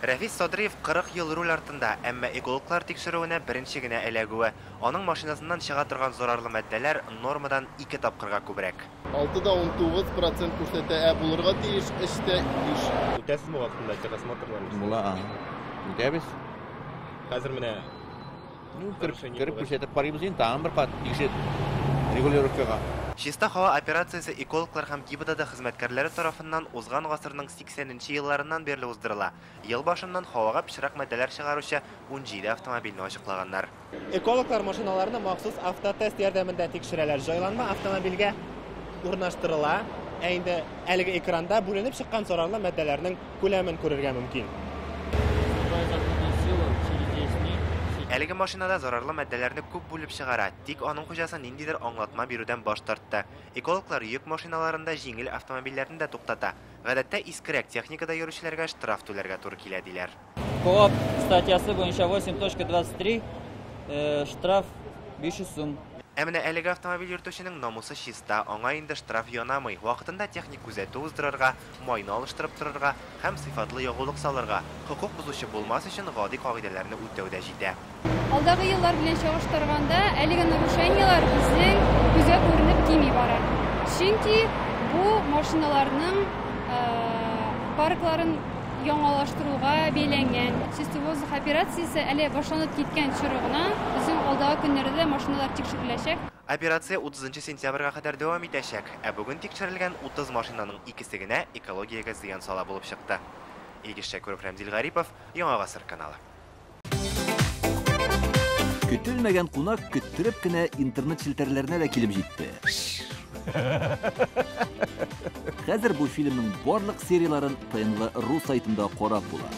Рәфис Садриев 40 ел руль артында, әмма экологлар тикшерүенә беренче генә эләгүе. Аның машинасыннан чыга торган зарарлы матдәләр нормадан 2 тапкырга күбрәк. 6,19% күрсәтә, ә булырга тиеш 3,5. Үтәсезме вакытында техосмотрлар? Була, ага. Үтәбез. Хәзер менә Ну, кереп күрсәтеп карыйбыз инде, тагын бер кат тикшереп регулировкага. Чиста һава операциясе экологлар һәм ГИБДД хезмәткәрләре тарафыннан узган гасырның 80 елларыннан бирле уздырыла. Ел башыннан һавага пычрак матдәләр чыгаручы 17 автомобильне ачыклаганнар. Экологлар машиналарны махсус автотест ярдәмендә тикшерәләр. Җайланма автомобильгә урнаштырыла, ә инде әлеге экранда бүленеп чыккан зарарлы матдәләрнең күләмен күрергә мөмкин. Әлеге машинада зарарлы матдәләрне күп бүлеп чыгара, тик аның хуҗасы ниндидер аңлатма бирүдән баш тартты. Экологлар йөк машиналарында җиңел автомобильләрне дә туктата. Гадәттә искерәк техникада йөрүчеләргә штраф түләргә туры килә диләр. КоАП статьясы буенча 8.23 штраф 500 сум. Ә менә әлеге автомобиль йөртүченең намусы чиста, аңа инде штраф янамый. Вакытында техник күзәтү уздырырга, майны алыштырып торырга һәм сыйфатлы ягулык салырга, хокук бозучы булмас өчен гади кагыйдәләрне үтәү дә җитә. Алдагы еллар белән чагыштырганда әлеге нарушениелар безнең күзгә күренеп кими бара. Чөнки бу машиналарның паркларын яңалаштыруга бәйләнгән. Чистый воздух операциясе әле башланып киткән чоры гына, безнең алдагы көннәрдә дә машиналар тикшереләчәк. Операция 30 сентябрьгә кадәр дәвам итәчәк. Ә бүген тикшерелгән 30 машинаның икесе генә экологиягә зыян сала булып чыкты. Илгиз Шәкүров, Рәмзил Гарипов, Яңа Гасыр каналы. Көтелмәгән кунак көттереп кенә интернет челтәрләренә дә килеп җитте. Хәзер бу фильмның барлык серияларын ТНВ рус сайтында карап була.